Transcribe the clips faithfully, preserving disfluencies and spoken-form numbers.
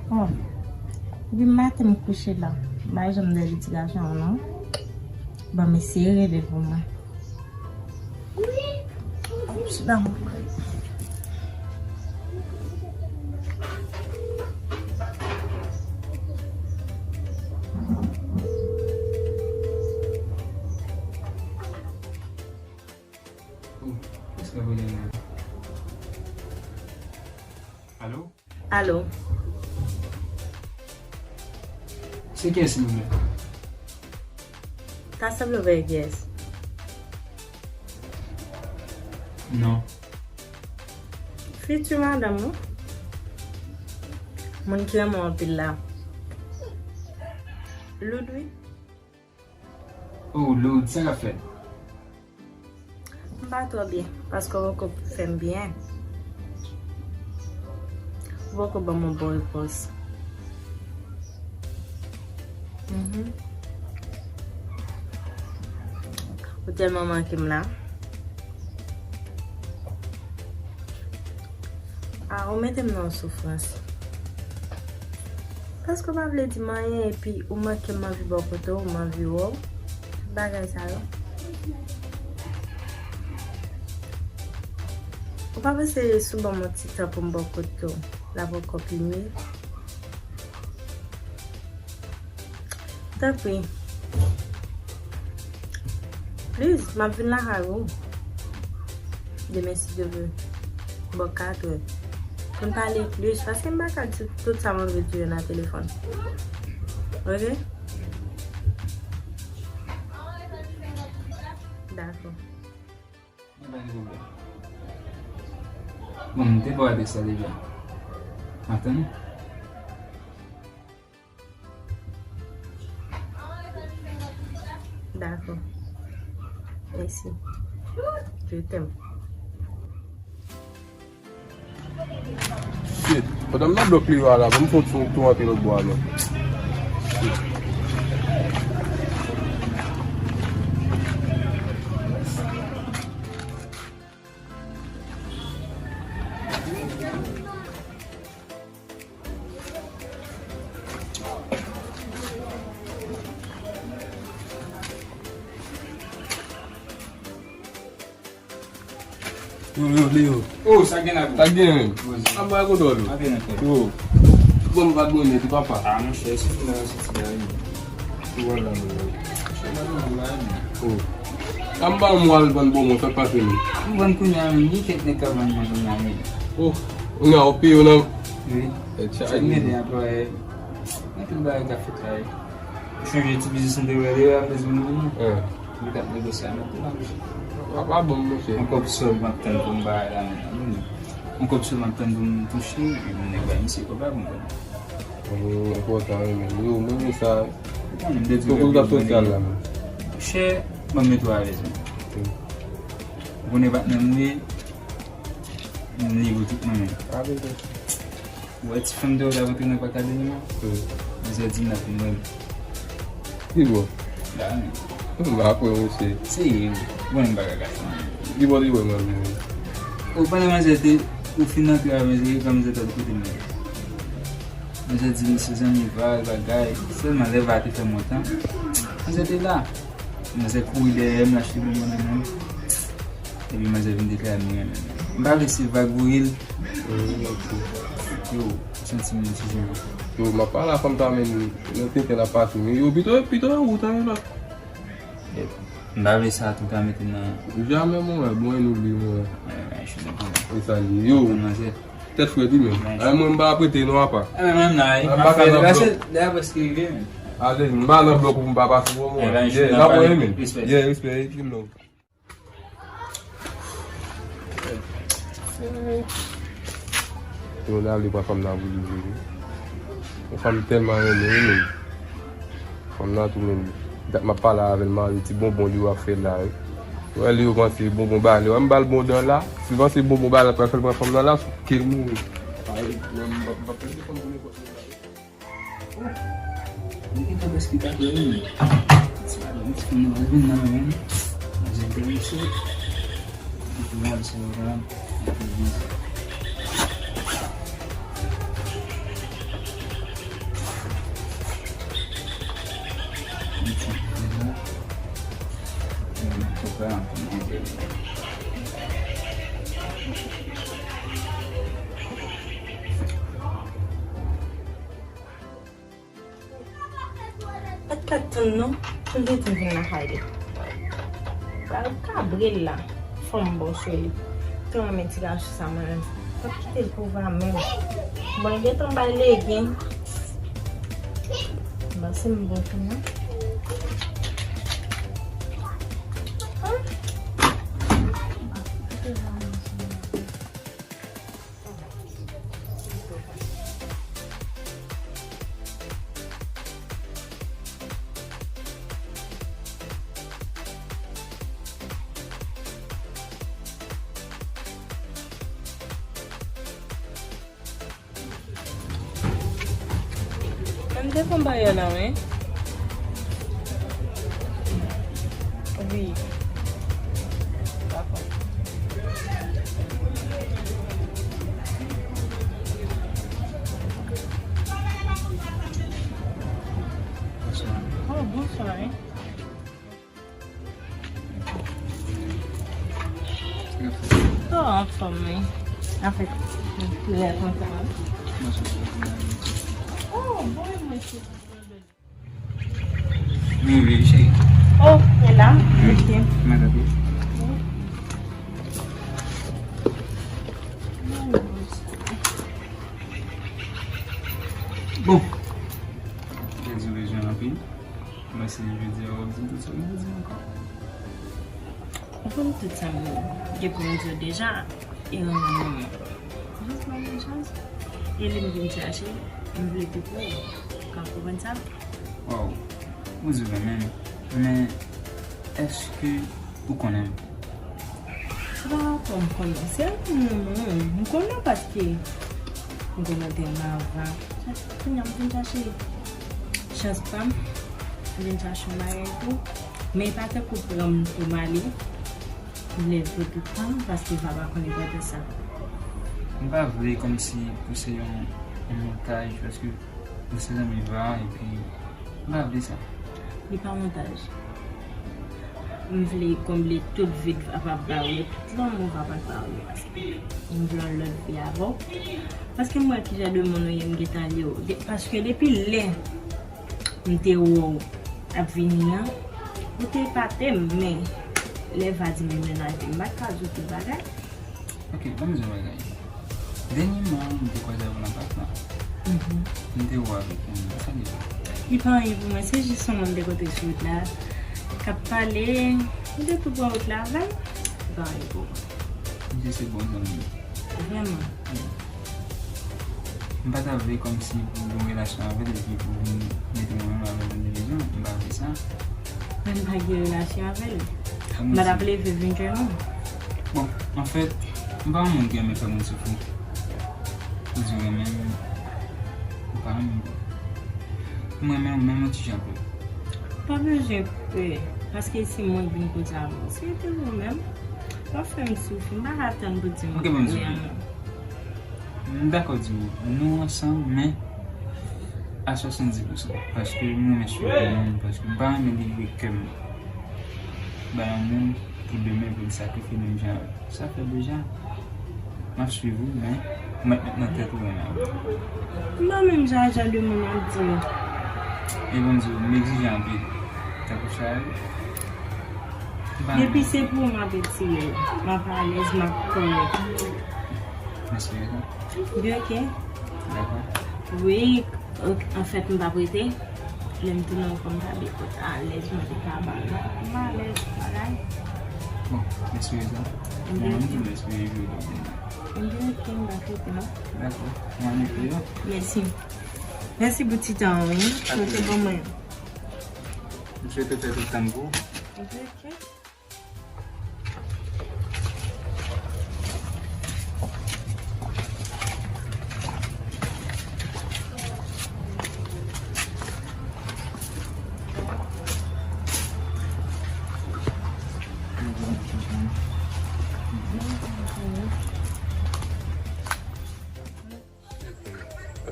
Bon, depi maten m kouche la, m pa janm dèyè ti gason an non. Ban m eseye rele pou mwen. Sit down. Oh, èske w vle rele? Alo? Alo. Se kiyès, silvouplè? Ta sanble w wè kiyès? Non. Fiti madanm ou. Moun ki renmen w anpil la. Loud wi. Oh, Loud, sa k ap fèt? M pa twò byen, paske w poko fè m byen. Ou poko ban m yon bon repons. Mhm. Ou tèlman manke m la. Ah, ou mete m nan yon soufrans. Paske w pa vle di m anyen, epi ou manke m anvi bò kote w, m anvi wè w. Tout bagay sa yo. Ou pa panse si w ban m yon ti tan pou m bò kote w, l ap ankò pi mye? Tanpri. Please, m ap vin lakay ou. Demen, si Dye vle. Bò katrè. Pou n pale plis, paske m pa ka di tout sa m anvi di yo nan telefòn. Oke? Dakò. Pa gen pwoblèm. Bon, m te ba w adrès la deja. Map tann ou. Dakò. Mèsi. Je t'aime. Shit. Pandan m nan blòk li yo a la, ban m fè yon ti tou antre lòt bò a non. Shit. Yo, yo, Leo. Oh, sa gen la. Sa gen, men. Anba kontwòl ou. Yo. Bon, m pa t bonnen tou, papa. Ah, monchè, se fou la, se ti bagay. Ou wè la, men. Monchè, pa gen la, men. Oh. Anba m al vann bonbon, sa k pase, men. M vann kounye a, men. Gen kèk nèg k ap vann mwen kounye a, men. Oh. Ou nan, ou peye, ou nan. Wi. Sa m rele anplwayè. Anpil bagay k ap fèt la, wi. Chanje ti biznis m te wè li a, bezwen nou vini. Li t ap negosye a mèt tou la, monchè. Papa bon, monchè. Yon kòb sèl m ap tann pou m bay la, men. Yon kòb sèl m ap tann pou m touche, epi nèg bay misye kòb la pou m konn. Enpòtan, wi, men. Yo, mwen renmen sa. Ou konnen, m te di w. Kòb la sòsyal la, men. Monchè, ban m mete w alèz, men. Ou konnen patnè m ye, m libre tout mwen menm. Ou wè ti fanm te wè t ap antre nan Pakadenima? Manzè di m l ap vin wè m. Ki bò? La menm. M pa kwè, mesye. Serye wi. Bon, m pa ka kache w. Ki bò li wè m ap vin wè m? O, pandan manzè te, ou fin antre a manzè, e kan manzè t ap kote m ye. Manzè di m se zanmi Val, bagay. Sèlman lè Val te fè m wont lan, manzè te la. Manzè kouri dèyè m, l achte bonbon nan men m. Epi manzè vin deklare m li renmen m. M pa vle se vag voye l. Yo, m santi m yon ti jan. Yo, m ap pale a fanm sa, men nan tenten l ap pase. Men yo, pito, pito nan wout, an, yon lòt. M pa vle sa tou, pa mete nan. Jamè, mwen, bon, e nou li, mwen. E sa li ye. Yo, tèt frèt, wi, men. Ay, mwen, m pa ap rete, non, apa. E, men, menm la, wi. M ap fè l pase, dèyè prèske rive, men. Ale, m pa nan blòk ou m pa pase, bon, mwen. Yeah, respè, respè, respè, respè, respè, love. Yon ale pran fanm nan pou li vre wi. Yon fanm tèlman renmen wi menm. Fanm nan tou menm. Dat m ap pale avè l, mare ti bonbon li w ap fè la wi. Wè li yo panse bonbon ba li. Wè m ba l bon dan la. Si l panse bonbon ba l ap fè l pran fanm nan la sou ke l mouri. Mwen m p ap pèdi fanm pou nenpòt moun la wi. Li gentan prèske kat è wi. Ti madanm, ti fanm nan pral vin nan men m. Manzè byen cho. Mwen se Roland. Mwen pa t tann non, pou l te di m vin lakay li. Ba kabrel la, fanm bòs yo ye. Te renmen ti gason sa mwen menm. Pa kite l pou va menm. Bon, l gentan bay legen. Ba se m bon pou mwen. M te konn bagay la, wi. Wi. Dakò. Oh, bonswa, wi. Sa w anfòm, wi. Afè, lè konsa. Oh, bon, mwen se Mwen vle, cheri. Oh, e la? Wi. Ok. Mwen tande. Bon. Mwen di w bezwen anpil. Mwen se jodi a w ap di m tout sa w gen pou di m ankò. Ou konn tout sa m gen pou m di w deja, e rann mwen mwen. Jis ban mwen chans. E li m vin chache, m vle pi pre w. Ou ka konprann sa? Waw, ou di w renmen m, men èske ou konnen m? Se pa rapò m konnen, se rapò m renmen w. M konnen w paske m konnen w te renmen avan. Kounye a m vin chache chans pa m, m vin chache yon bagay tou. Men e pa tankou pran m pou m ale. M vle jwe tout tan paske va pa konn enpòtans sa. M pa vle kòmsi pou se yon, yon montaj paske nou se zanmi va epi m pa vle sa. Li pa montaj. M vle konble tout vid va pa ba w yo, tout lanmou va pa ba w yo paske m vle yon lòt vi avè w. Paske m wè ki jan de moun ou ye m gentan li w. De, paske depi lè m te wè w ap vini an, ou te epate m, men lè va di m mennaj li, m pa t ka di w tout bagay. Ok, ban m di w yon bagay. Dènyèman, m te kwaze avè w nan pak la. Mhm. M te wè w avèk yon moun, sa li ye? Li pa anyen pou mwen, se jis yon moun m te kote sou wout la, k ap pale, m te tou pran wout la avè l, li pa anyen pou mwen. Misye se bon zanmi m. Vrèman? Wi. M pa ta vle kòmsi pou gen yon relasyon avè l epi pou vin mete mwen menm avè l nan divizyon. M pa vle sa. Men m pa gen relasyon avè l. M pa t ap leve vin jwenn ou. Bon, anfèt, m pa yon moun ki renmen fè moun soufri. Ou di w renmen m, ou pa renmen m. M renmen w menm yon ti jan pè. Pa bezwen pè, paske si mwen vin konsa avè w, se te ou menm. W ap fè m soufri, m pa ka tann pou di m wi a non. M dakò di w, nou ansanm, men a swasanndiz pousan. Paske m renmen swiv yon moun, paske m pa renmen livre kè m bay yon moun pou demen pou l sakrifye menm jan avè m. Sa fè deja, m ap swiv ou, men m mèt met nan tèt ou renmen avè m. M pa menm jan, jan de moun w ap di yo. E ban m di w, m egzijan anpil. Tankou sa ye. Depi se pou ou m ap etire, m ap alèz, m ap kòrèk. Mèsi, Rita. Li oke? Dakò. Wi, ok, anfèt, m p ap rete. Lè m tounen ankò, m ta dwe alèz, mwen te ka ba l. M alèz, bagay. Bon, mèsi, Rita. Mwen menm tou, mèsi, Rita. Li oke, m p ap rete, non. Dakò. Mwen annik li, non. Mèsi. Mèsi pou ti tan an, wi. Sa w te ban mwen. M swete w fè tout tan pou ou. Li oke.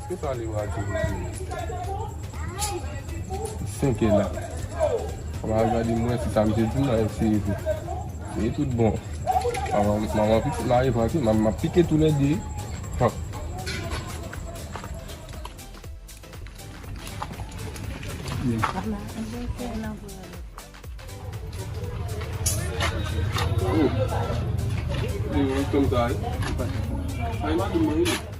Ki sa li va di? Senkè la. Mwen al gade mwen si sa misye di m nan, si e vre. E tout bon. Manman, manman pitit la revanche, manman pike tou lè de. Hop. Oh. Li wè kòm sa, wi. Ay, madanm mwen, wi.